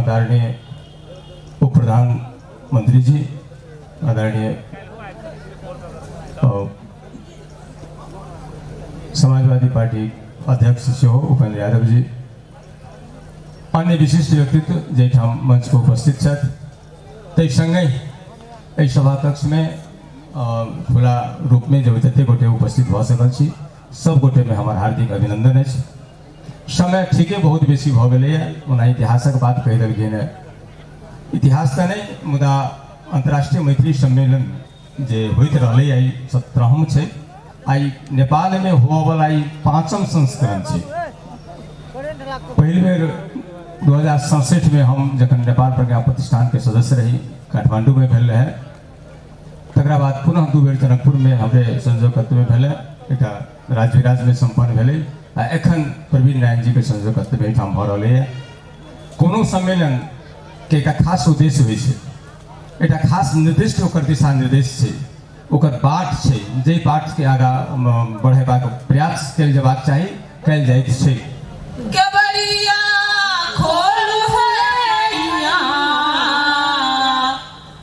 आदरणीय उप प्रधानमंत्री जी, आदरणीय समाजवादी पार्टी अध्यक्ष सेहो उपेंद्र यादव जी, अन्य विशिष्ट व्यक्तित्व जाहिठाम मंच पर उपस्थित छथि, ताहि संगहि एहि सभा कक्षमे खुला रूपमे जब जतेक गोटे उपस्थित भऽ सकल छी सब गोटेमे हमर हार्दिक अभिनंदन अछि। समय ठीके बहुत बेसी भऽ गेलैए, ओना इतिहासक बात कहि देलखिन हेँ, इतिहास तऽ नहि मुदा अन्तर्राष्ट्रीय मैथिली सम्मेलन जे होइत रहलैए ई 17म छै, आइ नेपालमे होअवला ई 5म संस्करण छै। पहिल बेर 2067 हम जखन नेपाल प्रज्ञा प्रतिष्ठानके सदस्य रही, काठमाण्डूमे भेल रहै, तकरा बाद पुनः 2 बेर जनकपुरमे हमरे संयोजकत्वमे भेलै, एकटा राजविराजमे सम्पन्न भेलै, आ एखन प्रवीण नारायण जीके संयोजकत्वमे एहिठाम भऽ रहलैए। कोनो सम्मेलनके एकटा खास उद्देश्य होइ छै, एकटा खास निर्दिष्ट ओकर दिशा निर्देश छै, ओकर बाट छै, जाहि बाटके आगाँ बढ़ेबाक प्रयास कयल जेबाक चाही, कयल जाइत छै। केवड़िया खोलू हैया,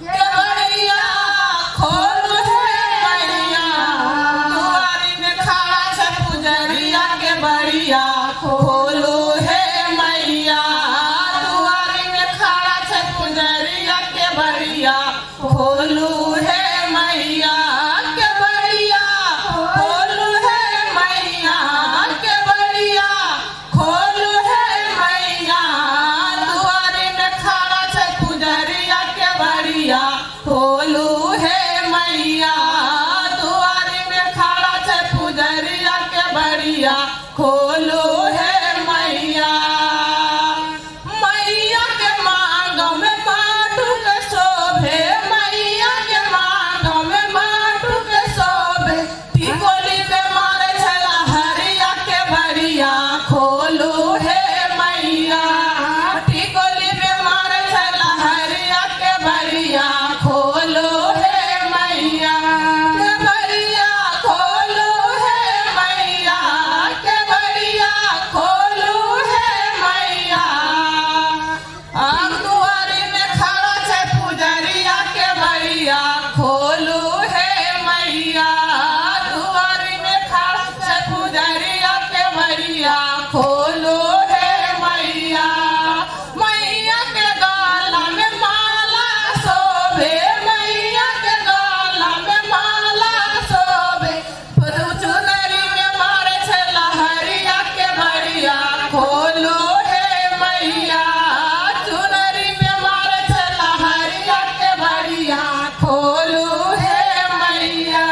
केवड़िया खोलू हैया, दुआरी में खड़ा छै पुजरिया, केवड़िया खोलू हे मैया, दुआरी में खड़ा छै पुजरिया, केवड़िया खोलू हे मैया, केवड़िया खोलू हे मैया, केवड़िया खोलू हे मैया, दुआरी में खड़ा छै पुजरिया, केवड़िया खोलू हे मैया, दुआरी में खड़ा छै पुजरिया, केवड़िया खोलू हे मैया। मैया के मांग में माटू के शोभे, मैया के मांग में माटू के शोभे, टिकोली पे मारे छला हरिया, केवड़िया खोलू हे मैया, टिकोली पे मारे छला हरिया, केवड़िया खोलू हे मैया, केवड़िया खोलू हे मैया, केवड़िया खोलू हे मैया, आग दुआरी में खड़ा छै पुजरिया, केवड़िया खोलू हे मैया, दुआरी में खड़ा छै पुजरिया, केवड़िया खोलू हे मैया। मैया के गला में माला शोभे, मैया के गला में माला शोभे, चुनरी में मारे छै लहरिया, केवड़िया खोलू हे मैया, चुनरी में मारे छै लहरिया, केवड़िया खोलू हे मैया।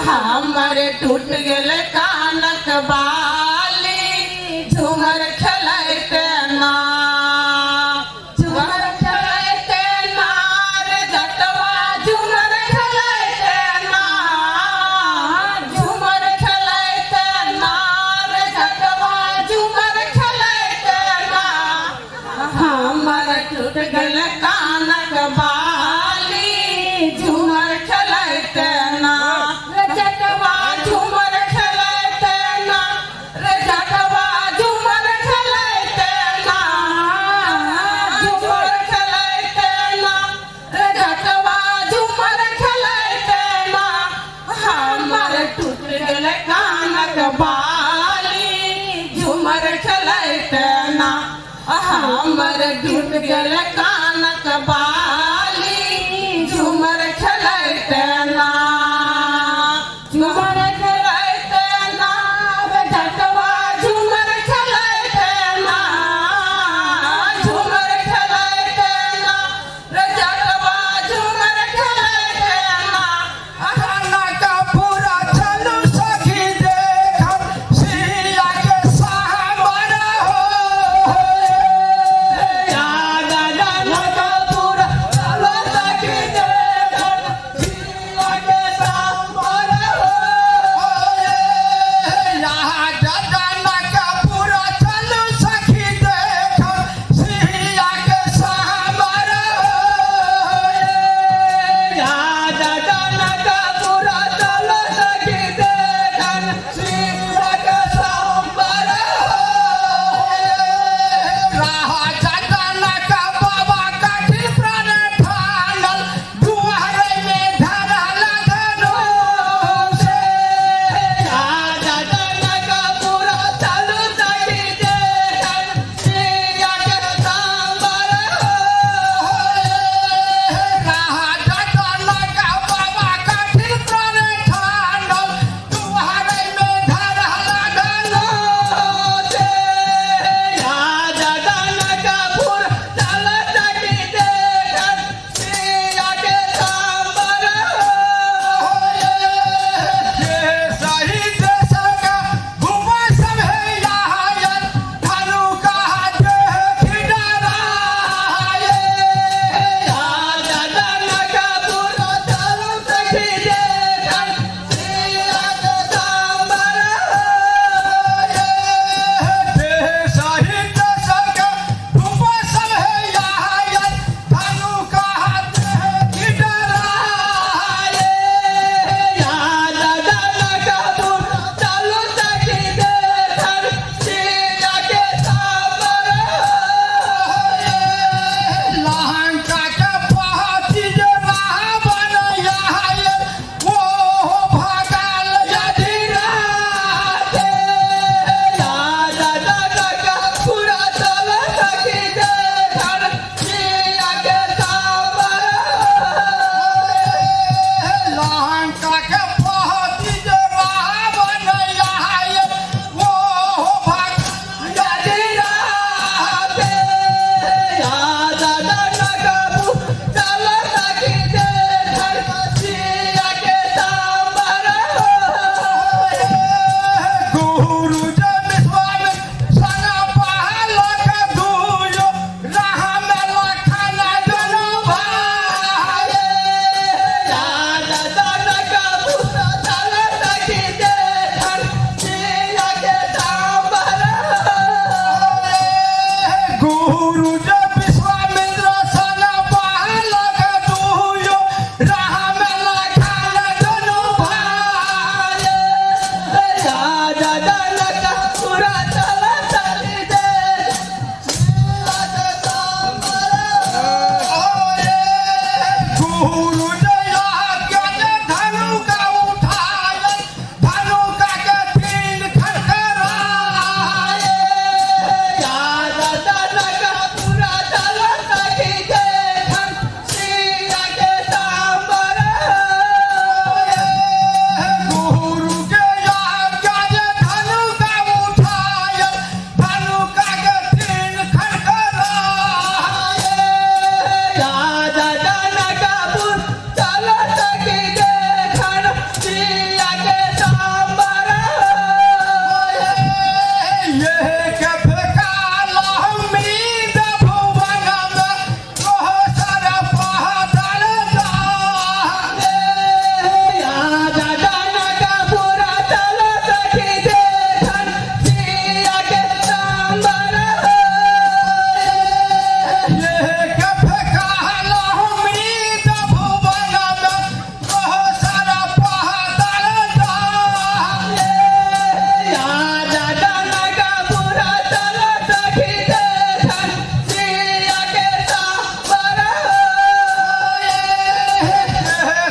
हमर टूट गेल कानक बाली, झूमर खेलैते ना, झूमर खेलैते ना रे जटवा, झूमर खेलैते ना, झूमर खेलैते ना रे जटवा, झूमर खेलैते ना, हमर टूट गेल कानक बाली, झूमर खेलैते ना रे जटवा, झूमर खेलैते ना रे जटवा, झूमर खेलैते ना, झूमर खेलैते ना रे जटवा, झूमर खेलैते ना, हमर टूट गेल कानक बाली, झूमर खेलैते ना, हमर टूट गेल कानक बाली, झूमर खेलैते ना, झूमर खेलैते ना रे जटवा, झूमर खेलैते ना, झूमर खेलैते ना रे जटवा, झूमर खेलैते ना। पूरा चलू सखी देखन सिया के सामर हो, जनकपुर चलू सखी देखन सिया के सामर हो, जनकपुर चलू सखी देखन सिया के सामर हो, जनकपुर चलू सखी देखन सिया के सामर हो। गुरु जे विश्वामित्र संग बालक दुयो राम लखन दुनू भाई। राजा जनक पुत्र चल सखी देखन सिया के सांबर। गुरु जे विश्वामित्र संग बालक दुयो राम लखन दुनू भाई। राजा जनक पुत्र चल सखी देखन सिया के सांबर। गुरु जय धनु का उठाए धनु का के तीन खरखराए। राजा जनक पुत्र चल सखी देखन सिया के सांबर। गुरु के आज्ञा धनु का उठाए धनु का के तीन खरखराए। राजा जनक पुत्र चल सखी देखन सिया के सांबर। ये के फेकाला उम्मीद भुवन में दोसर पहतल जाए। राजा जनक पुत्र चल सखी देखन सिया के सांबर। ये के फेकाला उम्मीद भुवन में दोसर पहतल जाए। राजा जनक पुत्र चल सखी देखन सिया के सांबर।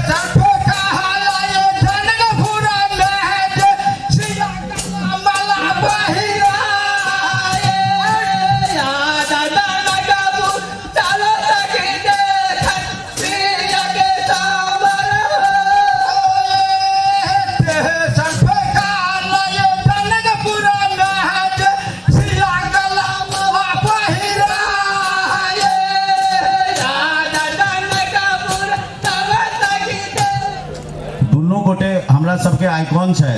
सर्प कहाला ये जनकपुर में जे सिया का मला बहिराए। राजा जनक पुत्र चल सखी देखन सिया के सांबर। सर्प कहाला ये जनकपुर में जे सिया गला मला बहिराए। राजा जनक पुत्र चल सखी देखन। दुनू गोटे हमरा सबके आइकॉन छै।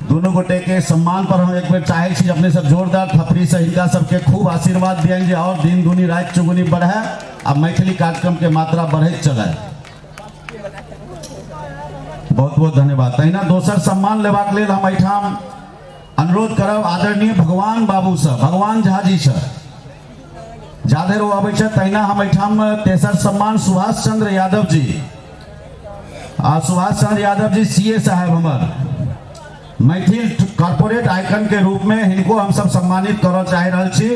दुनू गोटे के सम्मान पर हम एक बेर चाहे छी अपने सब जोरदार थपड़ी से हिनका सबके खूब आशीर्वाद दियनि जे और दिन दुनी राति चौगुनी बढ़े आ मैथिली कार्यक्रम के मात्रा बढ़ैत चले। बहुत बहुत धन्यवाद। तहिना दोसर सम्मान लेबाक लेल हम एहिठाम अनुरोध करब आदरणीय भगवान बाबू से, भगवान झा जी से, जाधरि ओ अबै छथि तहिना हम एहिठाम तेसर सम्मान सुभाष चंद्र यादव जी आ सुभाष चंद्र यादव जी सीए साहब हमर मैथिल कॉर्पोरेट आइकन के रूप में हिनको हम सब सम्मानित करऽ चाहि रहल छी।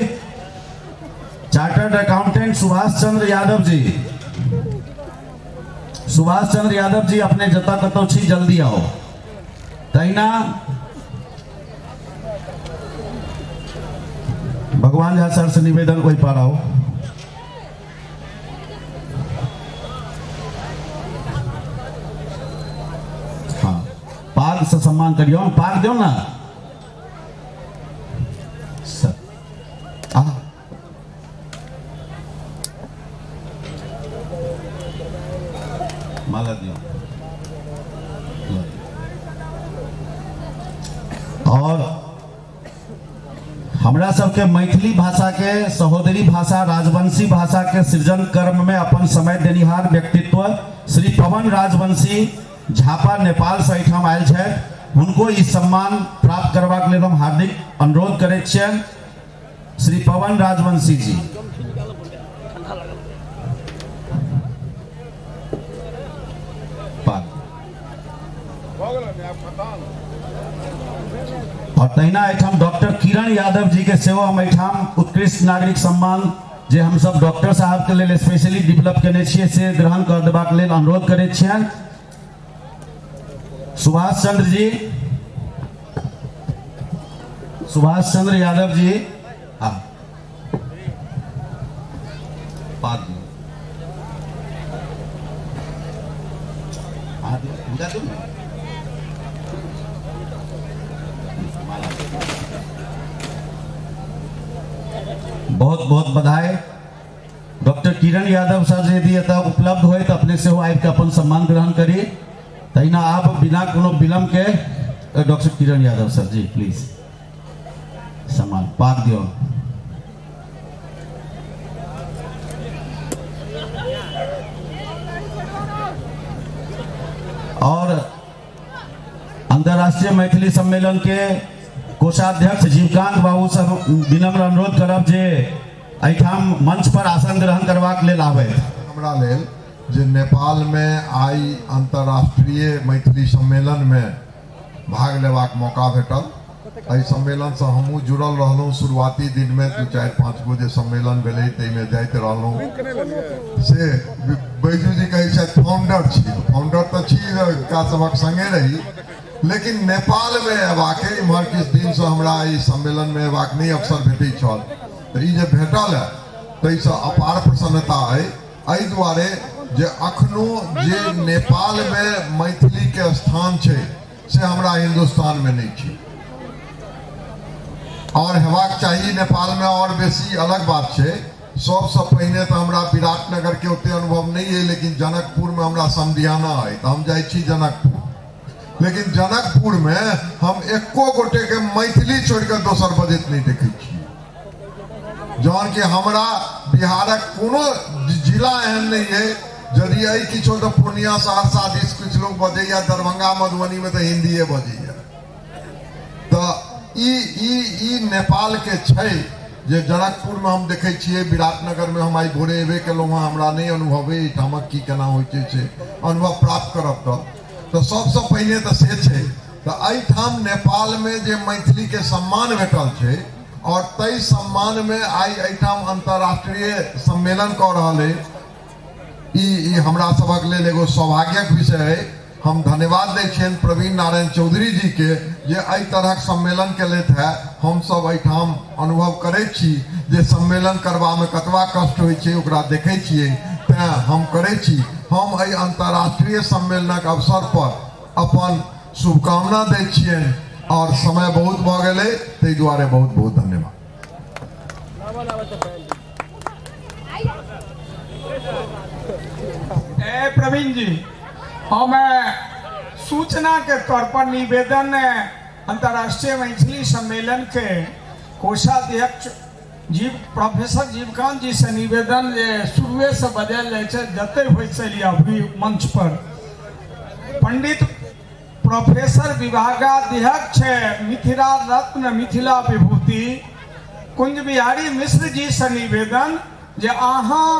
चार्टर्ड अकाउंटेंट सुभाष चंद्र यादव जी, सुभाष चंद्र यादव जी अपने जतऽ कतौ छी जल्दी आउ। तहिना भगवान झा सर से निवेदन ओहि पर आउ। हाँ, पाग से सम्मान करियौ, पाग दियौ ना सर। आ माला दियौ। और हमरा सबके मैथिली भाषा के सहोदरी भाषा राजवंशी भाषा के सृजन कर्म में अपन समय देनिहार व्यक्तित्व श्री पवन राजवंशी झापा नेपाल से एहिठाम आयल छथि, हुनको ई सम्मान प्राप्त करबाक लेल हम हार्दिक अनुरोध करैत छियनि। श्री पवन राजवंशी जी। और तहिना एहिठाम डॉक्टर किरण यादव जी के सेहो हम एहिठाम उत्कृष्ट नागरिक सम्मान जे हम सब डॉक्टर साहब के लेल स्पेशली डेवलप केने छियै से ग्रहण कर देबाक लेल अनुरोध करैत छियनि। सुभाष चंद्र जी, सुभाष चंद्र यादव जी, हाँ बहुत बहुत बधाई। डॉक्टर किरण यादव सर यदि एतऽ उपलब्ध होय तऽ अपने सेहो आबि कऽ अपन सम्मान ग्रहण करी। तहिना आब बिना कोनो विलम्ब के Doctor Kiran Yadav sir ji please सम्मान पाग दियौ। और अंतर्राष्ट्रीय मैथिली सम्मेलन के कोषाध्यक्ष जीवकांत बाबू से विनम्र अनुरोध करब जे एहिठाम मंच पर आसन ग्रहण करबाक लेल आबथि। हमरा लेल जे नेपालमे आइ अंतर्राष्ट्रीय मैथिली सम्मेलनमे भाग लेबाक मौका भेटल, एहि सम्मेलनसँ हमहूँ जुड़ल रहलहुँ। शुरुआती दिनमे 2-4-5 गो जे सम्मेलन भेलै ताहिमे जाइत रहलहुँ। से बैजू जी कहै छथि फाउंडर छी, फाउंडर तऽ छी, हुनका सभक संगे रही, लेकिन नेपालमे अयबाके इम्हर किछु दिनसँ हमरा एहि सम्मेलनमे अयबाक नहि अवसर भेटैत छल, तऽ ई जे भेटल है ताहिसँ अपार प्रसन्नता अइ। एहि दुआरे जे अखनो जे नेपालमे मैथिलीके स्थान छै से हमरा हिन्दुस्तानमे नहि छै, और हेबाक चाही नेपालमे और बेसी, अलग बात छै। सबसँ पहिने तऽ हमरा विराटनगरके ओते अनुभव नहि अइ, लेकिन जनकपुरमे हमरा समधियाना अइ तऽ हम जाइ छी जनकपुर। लेकिन जनकपुरमे हम एको गोटेके मैथिली छोड़िकऽ दोसर बजैत नहि देखै छी, जहन कि हमरा बिहारक कोनो जिला एहन नहि अइ, यदि अइ किछो तऽ पूर्णिया सहरसा दिस किछु लोक बजैया, दरभंगा मधुबनीमे तऽ हिन्दिए बजैया। तऽ ई ई ई नेपालके छै जे जनकपुरमे हम देखै छियै, विराटनगरमे हम आइ भोरे एबे केलहुँ हँ, हमरा नहि अनुभव अइ एहिठामक की केना होइ छै से अनुभव प्राप्त करब तऽ सबसँ पहिने तऽ से छै। तऽ एहिठाम नेपालमे जे मैथिलीके सम्मान भेटल छै और ताहि सम्मानमे आइ एहिठाम अंतर्राष्ट्रीय सम्मेलन कऽ रहल अइ, ई हमरा सभक लेल एगो सौभाग्यक विषय अइ। हम धन्यवाद दै छियनि प्रवीण नारायण चौधरी जी के जे एहि तरहक सम्मेलन केलथि है। हमसब एहिठाम अनुभव करै छी जे सम्मेलन करबामे कतबा कष्ट होइ छै, ओकरा देखै छियै, तैँ हम करै छी। हम एहि अंतर्राष्ट्रीय सम्मेलनक अवसर पर अपन शुभकामना दै छियनि और समय बहुत भऽ गेलै, ताहि दुआरे बहुत बहुत धन्यवाद। ए प्रवीण जी, हम सूचना के तौर पर निवेदन अंतर्राष्ट्रीय मैथिली सम्मेलन के कोषाध्यक्ष जीव प्रोफेसर जीवकांत जी से निवेदन जे शुरुए से बजायल जाइ छै, जते होइ चलि अभी मंच पर पंडित प्रोफेसर विभागाध्यक्ष मिथिला रत्न मिथिला विभूति कुंज बिहारी मिश्र जी से निवेदन जे अहाँ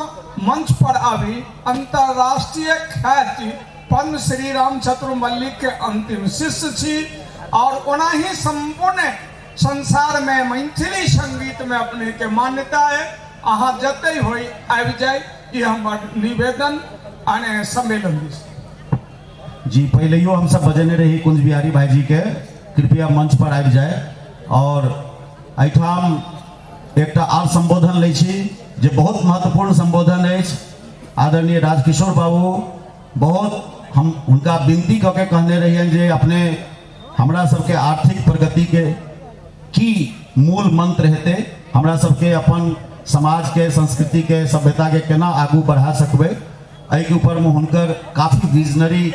मंच पर आबी अंतर्राष्ट्रीय ख्याति पद्मश्री रामचतुर मल्लिक के अंतिम शिष्य छी और ओनाही संपूर्ण संसार में मैथिली संगीत में अपने के मान्यता है, अहाँ जते होई आबि जाय, ई हमर निवेदन आने सम्मेलन दिस। जी पहिलैयो हम सब बजेने रही कुंज बिहारी भाईजी के, कृपया मंच पर आबि जाय। और एहिठाम एकटा आर संबोधन लै छी जे बहुत महत्वपूर्ण संबोधन अछि। आदरणीय राजकिशोर बाबू बहुत हम हुनका विनती कऽ के कहने रहियनि जे अपने हमरा सबके आर्थिक प्रगति के की मूल मंत्र हेतै, हमरा सबके अपन समाज के संस्कृति के सभ्यता के केना आगू बढ़ा सकबै, एहिके ऊपरमे हुनकर काफी विजनरी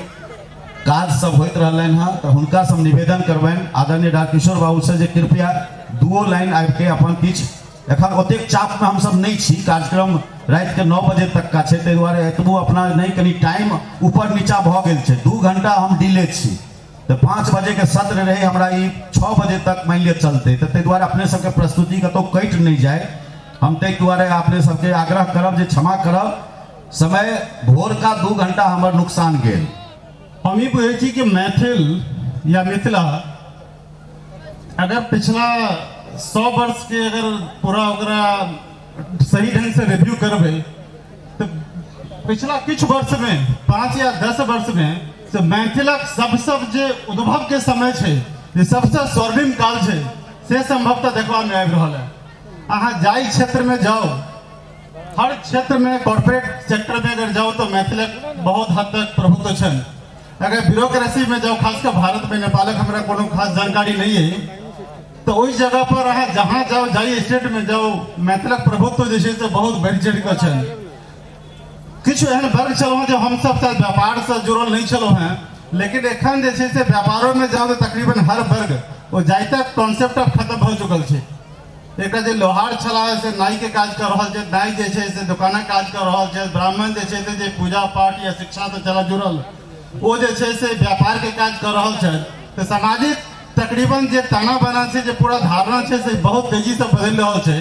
काज सब होइत रहलनि हँ। तऽ हुनका से हम निवेदन करबनि आदरणीय राजकिशोर बाबू से जे कृपया दुओ लाइन आबिके अपन किछु, एखन ओतेक चापमे हमसब नहि छी, कार्यक्रम रातिके 9 बजे तक का छै, ताहि दुआरे एतबो अपना नहि कनि टाइम ऊपर नीचा भऽ गेल छै, 2 घंटा हम डिले छी, तऽ 5 बजेके सत्र रहै हमरा, ई 6 बजे तक मानि लिअ चलतै, तऽ ताहि दुआरे अपने सबके प्रस्तुति कतहु कटि नहि जाय, हम ताहि दुआरे अपने सबके आग्रह करब जे क्षमा करब, समय भोर का 2 घंटा हमर नुकसान गेल। हम ई बुझै छी कि मैथिल या मिथिला अगर पिछला 100 वर्ष के अगर पूरा ओकरा सही ढंग से रिव्यू करबै तऽ पिछला किछु वर्ष में 5 या 10 वर्ष में से मैथिलक सबसँ जे उद्भव के समय छै, जे सबसँ स्वर्णिम काल छै, से संभवतः देखबा में आबि रहल है। अहाँ जाहि क्षेत्र में जाउ, हर क्षेत्र में कॉर्पोरेट सेक्टर में अगर जाओ तो मैथिलक बहुत हद तक प्रभुत्व छनि। अगर ब्यूरोक्रेसी में जाओ, खासकर भारत में, नेपालक हमरा कोनो खास जानकारी नहीं है, तो ओहि जगह पर अहाँ जहाँ जाओ, जाहि स्टेट में जाओ, मैथिलक प्रभुत्व जे छै से बहुत बढ़ि चढ़ि कऽ छनि। किछु एहन वर्ग छलहुँ जे हमसब शायद व्यापारसँ जुड़ल नहि छलहुँ हेँ, लेकिन एखन जे छै से व्यापारोमे जाउ तऽ तकरीबन हर वर्ग ओ जातिक कॉन्सेप्ट आब खत्म भऽ चुकल छै। एकटा जे लोहार छलाह से नाईके काज कऽ रहल छै, नाई जे छै से दोकानक काज कऽ रहल छै, ब्राह्मण जे छै से जे पूजा पाठ या शिक्षासँ छलाह जुड़ल ओ जे छै से व्यापारके काज कऽ रहल छथि। तऽ सामाजिक तकरीबन जे ताना बाना छै, जे पूरा धारणा छै, से बहुत तेजीसँ बदलि रहल छै।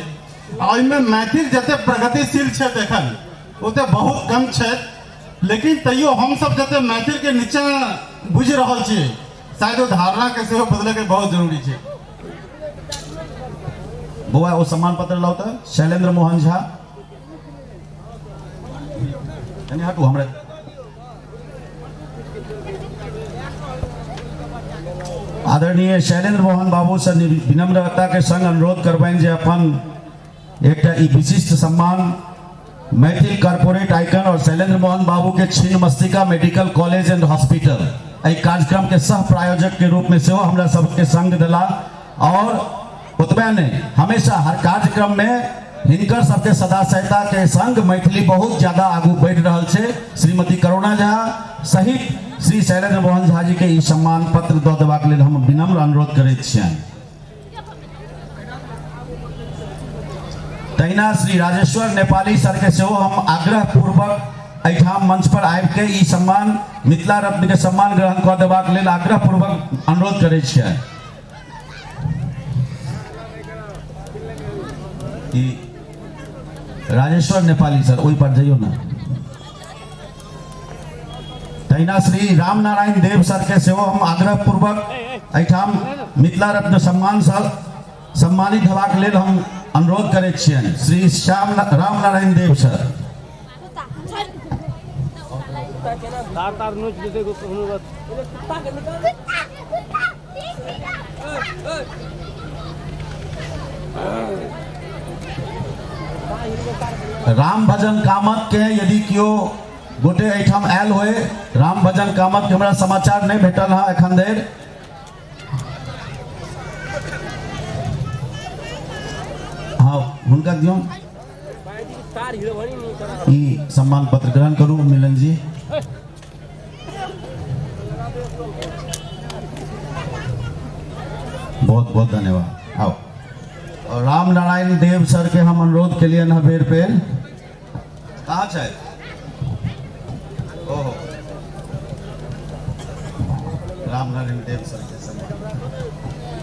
आ ओहिमे मैथिल जते प्रगतिशील छथि एखन ओते बहुत कम छथि, लेकिन तैयो हमसब जते मैथिलके नीचा बुझि रहल छियै शायद ओ धारणाके सेहो बदलैके बहुत जरूरी छै। बौआ ओ सम्मान पत्र लाउ तऽ शैलेंद्र मोहन झा कनि हटू हमरा। आदरणीय शैलेंद्र मोहन बाबू से विनम्रता के संग अनुरोध करबनि जे अपन एकटा ई विशिष्ट सम्मान मैथिल कॉर्पोरेट आइकन और शैलेंद्र मोहन बाबू के Chhinnamastika medical college and hospital एहि कार्यक्रम के सह प्रायोजक के रूप में सेहो हमरा सबके संग देला और ओतबे नहीं हमेशा हर कार्यक्रम में हिनकर सबके सदाशयता के संग मैथिली बहुत ज्यादा आगू बढ़ि रहल छै। श्रीमती करुणा झा सहित श्री शैलेंद्र मोहन झा जी के ई सम्मान पत्र दऽ देबाक लेल हम विनम्र अनुरोध करैत छियनि। तहिना श्री राजेश्वर नेपाली सर के सेहो हम आग्रह पूर्वक एहिठाम मंच पर आबि के ई सम्मान मिथिला रत्न के सम्मान ग्रहण कऽ देबाक लेल आग्रह पूर्वक अनुरोध करै छियनि। ई राजेश्वर नेपाली सर ओहि पर जइयौ ना। तहिना श्री राम नारायण देव सर के सेहो हम आग्रह पूर्वक एहिठाम मिथिला रत्न सम्मान सर सम्मानित हेबाक लेल हम अनुरोध करैत छियनि। श्री श्याम राम नारायण देव सर। राम भजन कामत के यदि केओ गोटे एहिठाम आयल होय, राम भजन कामत के हमरा समाचार नहीं भेटल है एखन धरि। हाँ हुनका दियौ ई सम्मान पत्र ग्रहण करू मिलन जी। बहुत बहुत धन्यवाद। आओ और राम नारायण देव सर के हम अनुरोध के लिए न बेर पेर कहाँ छै? ओहो राम नारायण देव सर के सम्मान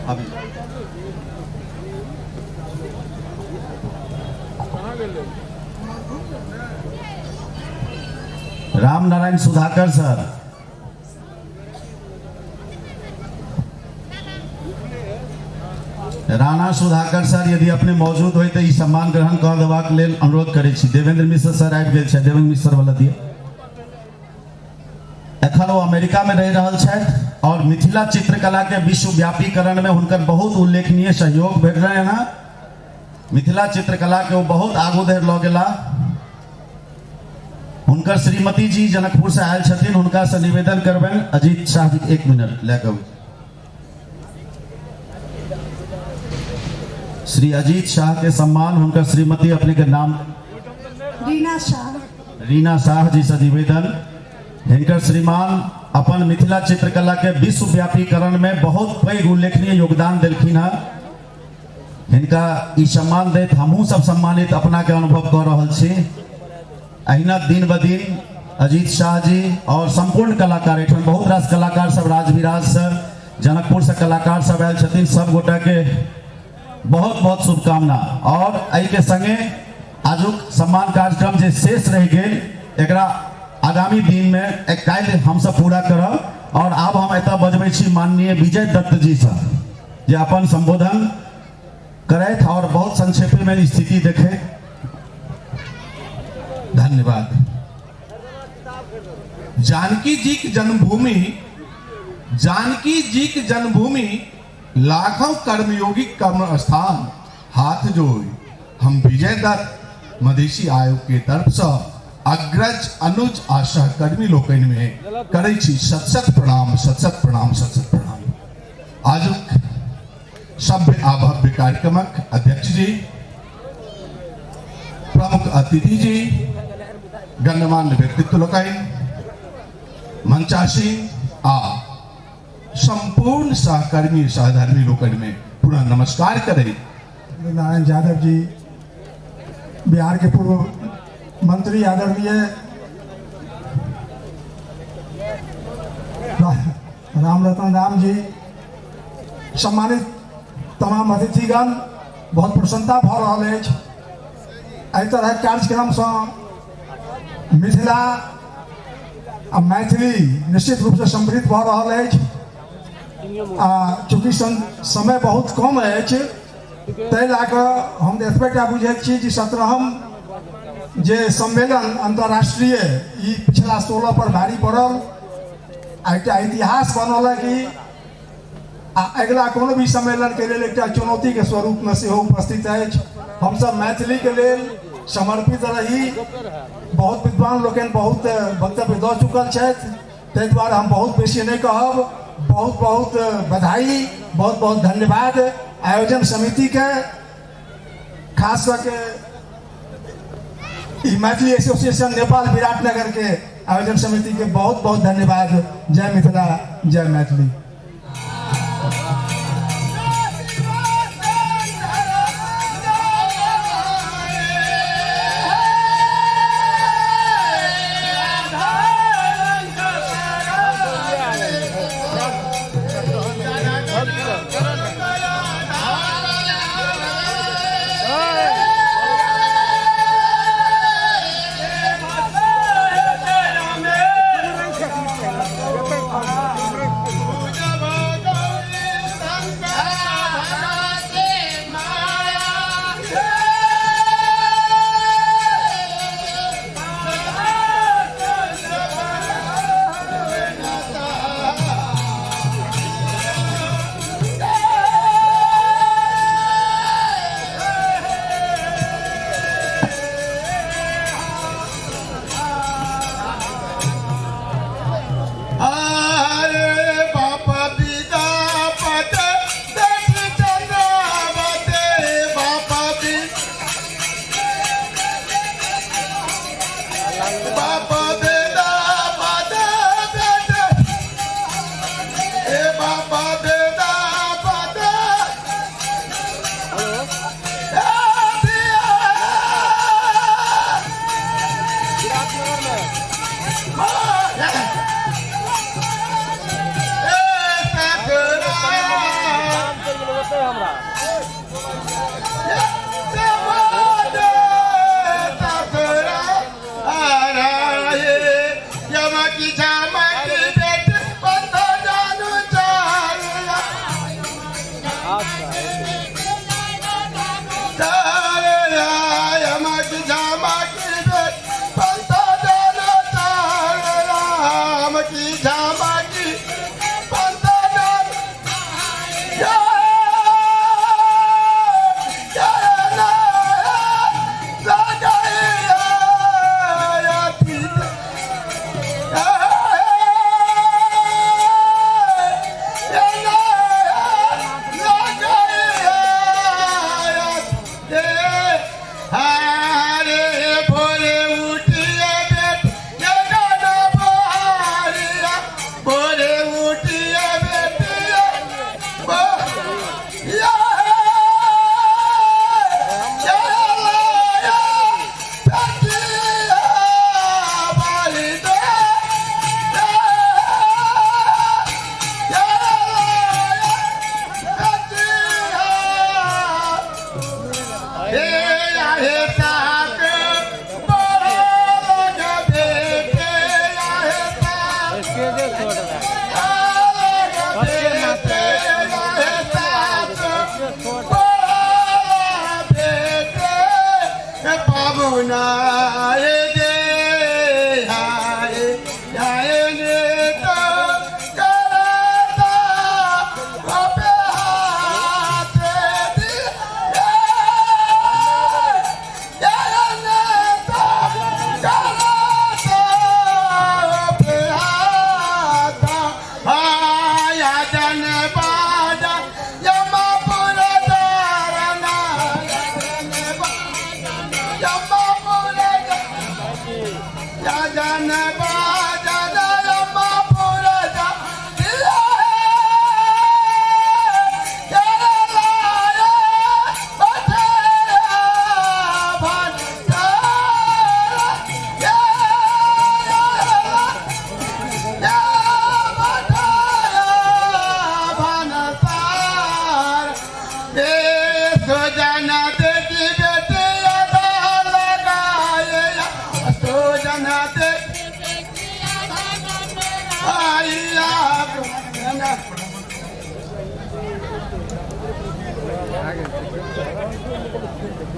अभी राम नारायण सुधाकर सर। राणा सुधाकर सर यदि अपने मौजूद हो तो ई सम्मान ग्रहण कर देबाक लेल अनुरोध करै छी। देवेंद्र मिश्र सर आबि गेल छथि, देवेंद्र मिश्र वाला दिअ। एखन ओ अमेरिका में रहि रहल छथि और मिथिला चित्रकला के विश्वव्यापीकरण में हुनकर बहुत उल्लेखनीय सहयोग भेट रहनि हँ। मिथिला चित्रकला के ओ बहुत आगू धरि लऽ गेला। हुनकर श्रीमती जी जनकपुर से आयल छथिन, हुनका से निवेदन करबनि अजीत शाह जी एक मिनट लए कऽ। श्री अजीत शाह के सम्मान हुनकर श्रीमती अपने के नाम रीना शाह। रीना शाह जी से निवेदन। हिनकर श्रीमान अपन मिथिला चित्रकला के विश्वव्यापीकरण में बहुत पैघ उल्लेखनीय योगदान देलखिन हँ। हिनका ई सम्मान दैत हमहूँ सब सम्मानित अपना के अनुभव कऽ रहल छी। अहिना दिन ब दिन अजीत शाह जी और संपूर्ण कलाकार एहिठाम बहुत रास कलाकार सब राजविराज से जनकपुर से कलाकार सब आयल छथिन, सब गोटा के बहुत बहुत शुभकामना। और एहि के संगे आजुक सम्मान कार्यक्रम जे शेष रहि गेल एकरा आगामी दिन में काल्हि हमसब पूरा करब। और आब हम एतऽ बजबै छी माननीय विजय दत्त जी से जे अपन संबोधन करथि और बहुत संक्षेप में स्थिति देखे। धन्यवाद। जानकी जी की जन्मभूमि, जानकी जी की जन्मभूमि लाखों कर्मयोगी कर्म स्थान हाथ जोड़ हम विजय दत्त मधेशी आयोग के तरफ से अग्रज अनुज आ सहकर्मी लोकनि में करै छी सत सत प्रणाम, सत सत प्रणाम, सत सत प्रणाम। आजुक सभ्य आ भव्य कार्यक्रमक अध्यक्ष जी, प्रमुख अतिथि जी, गणमान्य व्यक्तित्व लोकनि, मंचासीन आ सम्पूर्ण सहकर्मी सहधर्मी लोकनिमे पुनः नमस्कार करैत नारायण यादव जी, बिहार के पूर्व मंत्री आदरणीय रामरतन राम जी, सम्मानित तमाम अतिथिगण, बहुत प्रसन्नता भऽ रहल अछि। एहि तरहक कार्यक्रमसँ मिथिला आ मैथिली निश्चित रूपसँ समृद्ध भऽ रहल अछि। आ चूँकि समय बहुत कम अछि ताहि लए कऽ हम एतबे टा बुझैत छी जे 17हम जे सम्मेलन अन्तर्राष्ट्रीय ई पिछला 16 पर भारी पड़ल आ एकटा इतिहास बनौलक ई, आ अगिला कोनो भी सम्मेलनके लेल एकटा चुनौतीके स्वरूपमे सेहो उपस्थित अछि। हमसब मैथिलीके लेल समर्पित रही। बहुत विद्वान लोकनि बहुत वक्तव्य दऽ चुकल छथि, ताहि दुआरे हम बहुत बेसी नहि कहब। बहुत बहुत बधाई, बहुत बहुत धन्यवाद आयोजन समितिके, खास कऽ के ई मैथिली एसोसिएशन नेपाल विराटनगर के आयोजन समिति के बहुत बहुत धन्यवाद। जय मिथिला, जय मैथिली।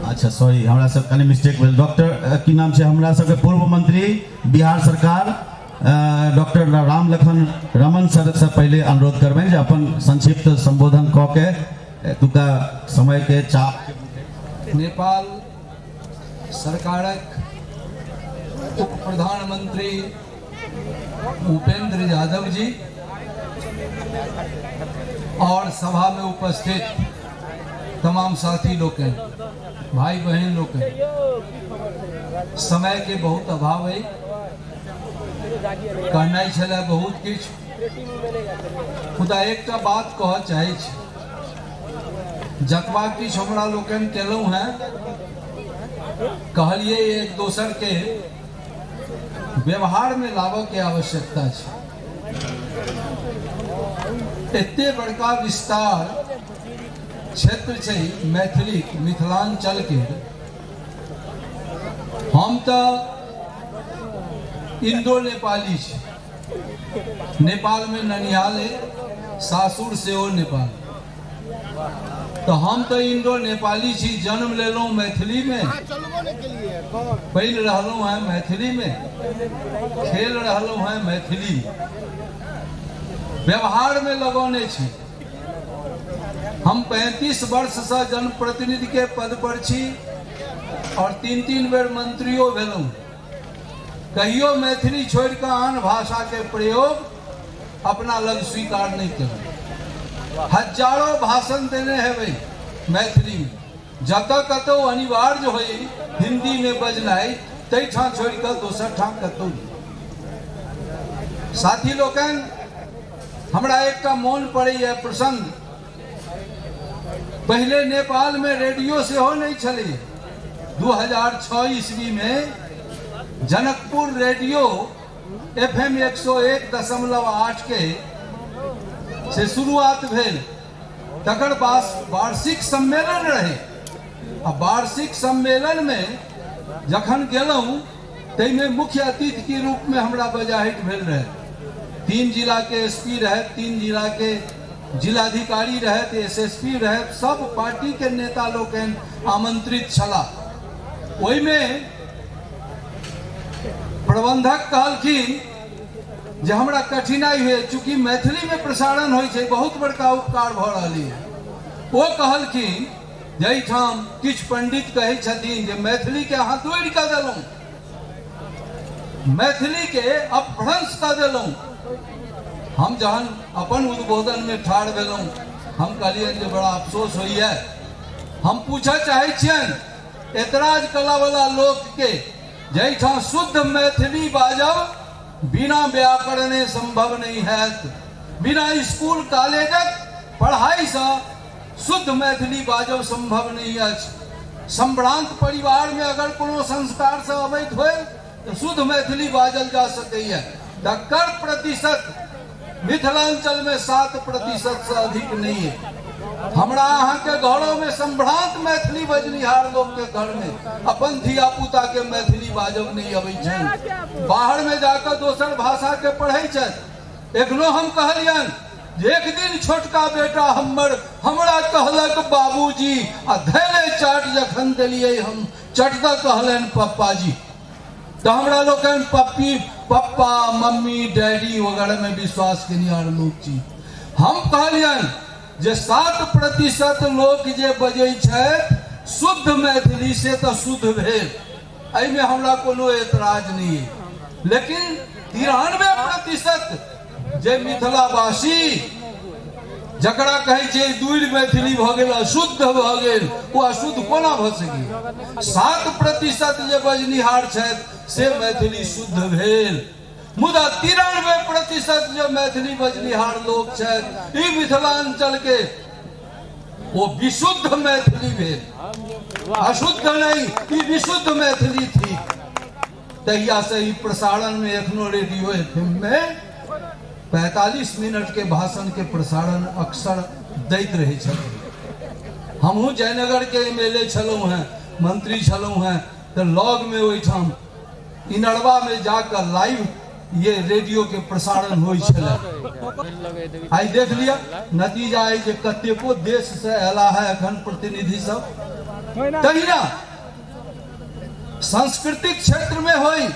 अच्छा सॉरी, हमरा सब कनि मिस्टेक भेल। डॉक्टर की नाम छै हमरा सबके पूर्व मंत्री बिहार सरकार डॉक्टर राम लखन रमन सर से पहले अनुरोध करबनि जे अपन संक्षिप्त संबोधन कऽ के एतुका समय के चाप। नेपाल सरकारक उप प्रधानमंत्री उपेंद्र यादव जी और सभा में उपस्थित तमाम साथी लोकनि, भाई बहन लोकनि, समय के बहुत अभाव है, कहनाइ छलै बहुत किछु, मुदा एकटा बात कहऽ चाहै छी। जतबा किछु हमरा लोकनि केलहुँ हेँ, कहलिए एक दोसर के व्यवहार में लाबऽ के आवश्यकता छै। एते बड़का विस्तार क्षेत्र छै मैथिली मिथिलांचल के। हम तऽ इंडो नेपाली छी, नेपाल में ननिहाल है, सासुर सेहो नेपाल, तो हम तो इंडो नेपाली छी, जन्म लेलहुँ मैथिली में, पढ़ि रहलहुँ हैं मैथिली में, खेल रहलहुँ हैं मैथिली में, व्यवहार में लगौने छी। हम 35 वर्ष से जनप्रतिनिधि के पद पर छी और 3-3 बेर मंत्रियों भेलहुँ। कहियो मैथिली छोड़ कऽ आन भाषा के प्रयोग अपना लग स्वीकार नहीं केलहुँ। हजारों भाषण देने हेबै मैथिली में, जतऽ कतौ अनिवार्य होई हिंदी में बजनाइ तै ठाम छोड़ कऽ दोसर ठाम कतौ नहीं। साथी लोकनि, हमरा एकटा मोन पड़ैए प्रसंग। पहिले नेपाल में रेडियो सेहो नहीं छलै। 2006 ईस्वी में जनकपुर रेडियो FM 101.8 के से शुरुआत भेल। तकर बाद वार्षिक सम्मेलन रहे आ वार्षिक सम्मेलन में जखन गेलहुँ ताहिमे मुख्य अतिथि के रूप में हमरा बजाहट भेल रहे। 3 जिला के एसपी रहे, 3 जिला के जिलाधिकारी रहे, एसएसपी रहे, सब पार्टी के नेता लोकनि आमंत्रित छला। ओहिमे प्रबंधक कहलखिन जे हमरा कठिनाई हुए, चूँकि मैथिली में प्रसारण होइ छै, बहुत बड़का उपकार भऽ रहल है। ओ कहलखिन जाहिठाम किछु पंडित कहै छथिन जे मैथिली के अहाँ तोड़ि कऽ देलहुँ, मैथिली के अपभ्रंश कऽ देलहुँ। हम जहन अपन उद्बोधन में ठाढ़ भेलहुँ, हम कहलियनि जे बड़ा अफसोस होइए। हम पूछऽ चाहै छियनि ऐतराज कला वाला लोक के, जाहिठाम शुद्ध मैथिली बाजब बिना व्याकरणे संभव नहीं हैत, बिना स्कूल कॉलेजक पढ़ाई से शुद्ध मैथिली बाजब संभव नहीं अछि। संभ्रांत परिवार में अगर कोनो संस्कार से अबैत होय तो शुद्ध मैथिली बाजल जा सकैए। तकर प्रतिशत मिथिलांचल में 7% से अधिक नहीं है। हमरा अहाँ के घरों में संभ्रांत मैथिली बजनिहार लोग के घर में अपन धिया पुता के मैथिली बाजब नहीं अबै छनि, बाहर में जाकर दोसर भाषा के पढ़ै छथि। एखनो हम कहलियनि जे एक दिन छोटका बेटा हमर हमरा कहलक बाबूजी, आ धैले चाट जखन देलियै हम चटदा कहलनि पप्पा जी। तो हमरा लोकनि पप्पी पप्पा मम्मी डैडी वगैरह में विश्वास केनिहार लोक छी। हम कहलियनि जे 7% लोक जे बजै छथि शुद्ध मैथिली से तो शुद्ध भेल, एहिमे हमरा कोनो एतराज नहीं है। लेकिन 93% जे मिथिलावासी जकरा कहै छै दूर मैथिली भऽ गेल, अशुद्ध भऽ गेल, ओ अशुद्ध कोना भऽ सकैए? 7% जे बजनिहार छथि से मैथिली शुद्ध भेल, मुदा 93% जो मैथिली बजनिहार लोक छथि ई मिथिलांचल के वो विशुद्ध मैथिली भेल, अशुद्ध नहीं, ई विशुद्ध मैथिली थी। तहिया से ई प्रसारण में एखनो रेडियो एफएम में 45 मिनट के भाषण के प्रसारण अक्सर दैत रहे छथिन। हमहूँ जयनगर के MLA छलहुँ हैं, मंत्री छलहुँ हैं, तो लॉग में ओहिठाम इनरवा में जाकर लाइव ये रेडियो के प्रसारण होइ छलै। आइ देख लिअ नतीजा अइ जे कतेको देश से अयला है एखन प्रतिनिधि सब। तहिना सांस्कृतिक क्षेत्र में होई,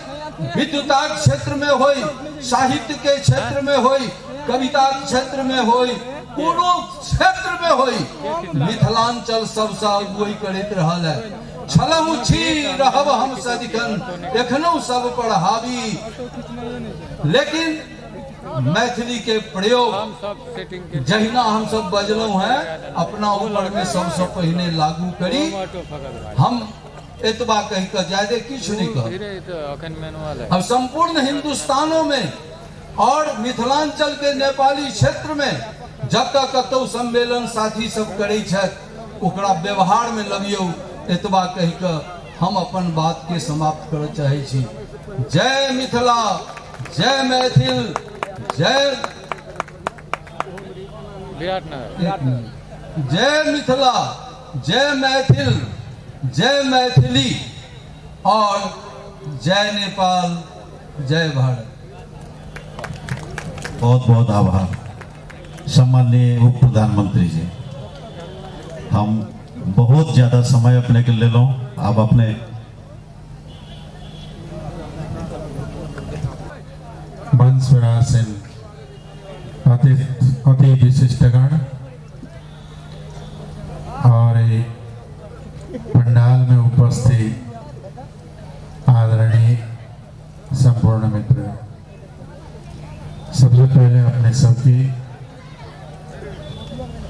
विद्युताक क्षेत्र में होई, साहित्य के क्षेत्र में होई, कविता के क्षेत्र में होई, कोनो क्षेत्र में होई, मिथिलांचल सबसँ अगुवाई करैत रहल है। छलहुँ छी रहब हम सदिखन एखनहु सब पर हावी, लेकिन मैथिली के प्रयोग जहिना हम सब बजलहुँ हैं अपना ऊपर में सबसँ पहिने लागू करी। हम एतबा कहि कऽ ज्यादा किछु नहीं कहब। अब संपूर्ण हिंदुस्तानों में और मिथिलांचल के नेपाली क्षेत्र में जतऽ कतौ सम्मेलन साथी सब करै छथि ओकरा व्यवहार में लबियौ। एतबा कहि कऽ हम अपन बात के समाप्त करऽ चाहै छी। जय मिथिला, जय मैथिल, जय जय मिथिला, जय मैथिल, जय मैथिली और जय नेपाल, जय भारत। बहुत बहुत आभार सम्माननीय उप प्रधानमंत्री जी। हम बहुत ज़्यादा समय अपने के ले लूँ, आप अपने मंच पर आसीन अति विशिष्टगण और पंडाल में उपस्थित आदरणीय संपूर्ण मित्र, सबसे पहले अपने सबकी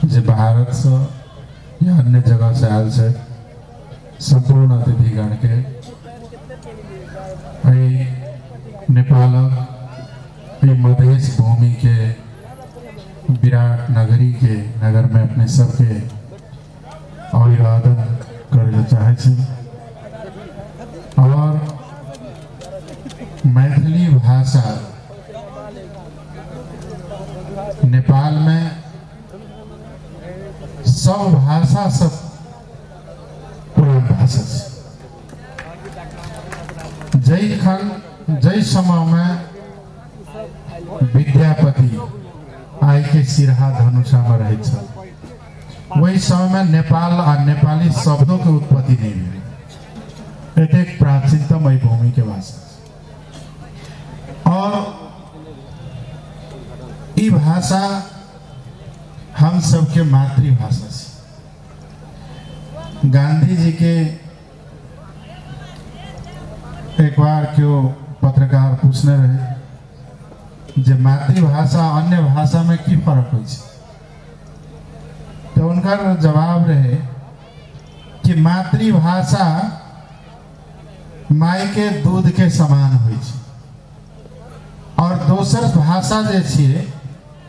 जे भारत से या अन्य जगह से आयल से संपूर्ण अतिथिगण के नेपालक मधेश भूमि के विराट नगरी के नगर में अपने सबके अभिवादन करे चाहे छी। और मैथिली भाषा नेपाल में सब भाषा सब पुरान भाषा छै। जै समय में विद्यापति आइ के सिरहा धनुषा में रहै छल वही समय में नेपाल आ नेपाली शब्दों के उत्पत्ति नहीं भेल। एतेक प्राचीनतम एहि भूमि के भाषा और ई भाषा हम सबके मातृभाषा छै। गांधी जी के एक बार क्यों पत्रकार पूछने रहे जे मातृभाषा अन्य भाषा में की फर्क होइ छै, तो उनका जवाब रहे कि मातृभाषा माय के दूध के समान होइ छै और दोसर भाषा जे छियै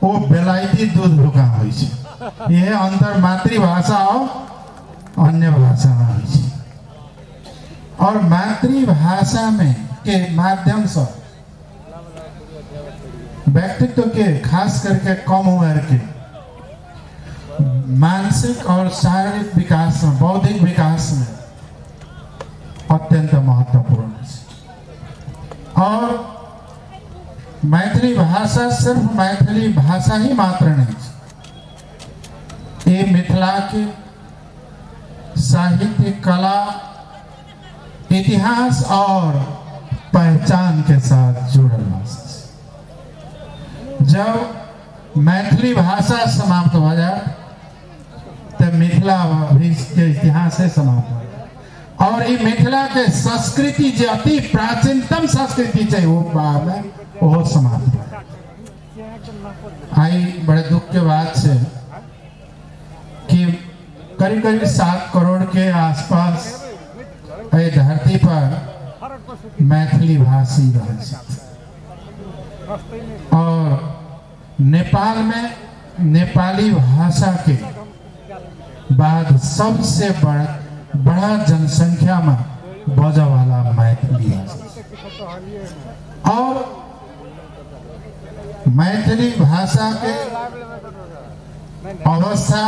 ओ बेलायती दूध जकाँ होइ छै। यह अंतर मातृभाषा और अन्य भाषा में होइ छै। और मातृभाषा में के माध्यम से व्यक्तित्व के खास करके कम उम्र के मानसिक और शारीरिक विकास में, बौद्धिक विकास में अत्यंत महत्वपूर्ण है। और मैथिली भाषा सिर्फ मैथिली भाषा ही मात्र नहीं, ये मिथिला के साहित्य, कला, इतिहास और पहचान के साथ जुड़ल भाषा। जब मैथिली भाषा समाप्त हो जाए तो मिथिला भी के इतिहास से समाप्त हो जाए। और ये मिथिला के संस्कृति जो अति प्राचीनतम संस्कृति चाहिए वो में वो समाप्त हो जाए। आई बड़े दुख के बात से कि करीब करीब 7 करोड़ के आसपास ये धरती पर मैथिली भाषी रहे और नेपाल में नेपाली भाषा के बाद सबसे बड़ा जनसंख्या में बजे वाला मैथिली भाषा। और मैथिली भाषा के अवस्था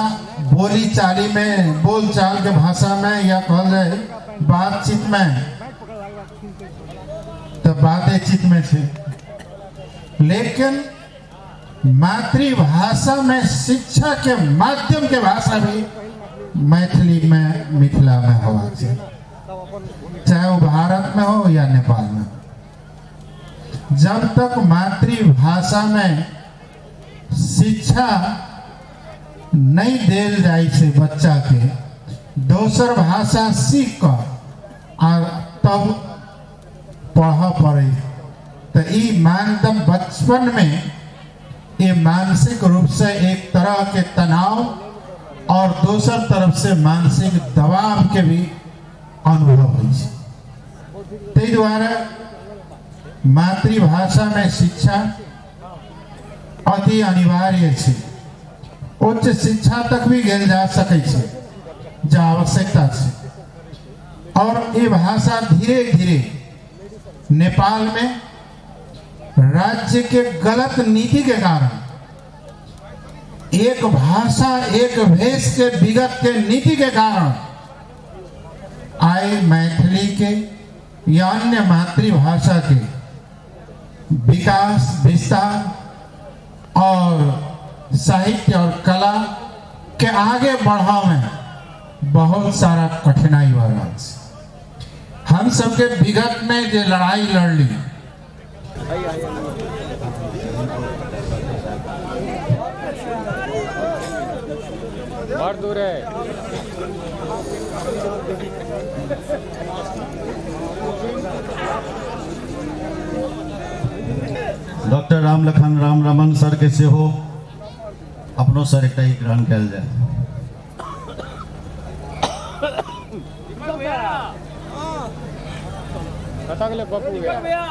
बोली चाली में, बोलचाल के भाषा में या कहल जाए बातचीत में, तो बातेचीत में छे। लेकिन मातृभाषा में शिक्षा के माध्यम के भाषा भी मैथिली में मिथिला में होना चाहिए, चाहे वो भारत में हो या नेपाल में। जब तक मातृभाषा में शिक्षा नहीं देल जाए छै बच्चा के, दोसर भाषा सीख कर आ तब पढ़ पड़े, तो ई मानदम बचपन में ये मानसिक रूप से एक तरह के तनाव और दोसर तरफ से मानसिक दबाव के भी अनुभव होइ छै। ताहि दुआरे मातृभाषा में शिक्षा अति अनिवार्य छै। उच्च शिक्षा तक भी गेल जा सकै छै जे आवश्यकता छै। और ये भाषा धीरे धीरे नेपाल में राज्य के गलत नीति के कारण एक भाषा एक भेष के विगत के नीति के कारण आए मैथिली के या अन्य मातृभाषा के विकास विस्तार और साहित्य और कला के आगे बढ़ाव में बहुत सारा कठिनाई हो रहा है। हम सबके विगत में जो लड़ाई लड़ ली, बहुत दूर है। डॉक्टर राम लखन राम रमन सर के सेहो अपनो सर एकटा ई ग्रहण कयल जाय। कतऽ गेलै पप्पू भैया?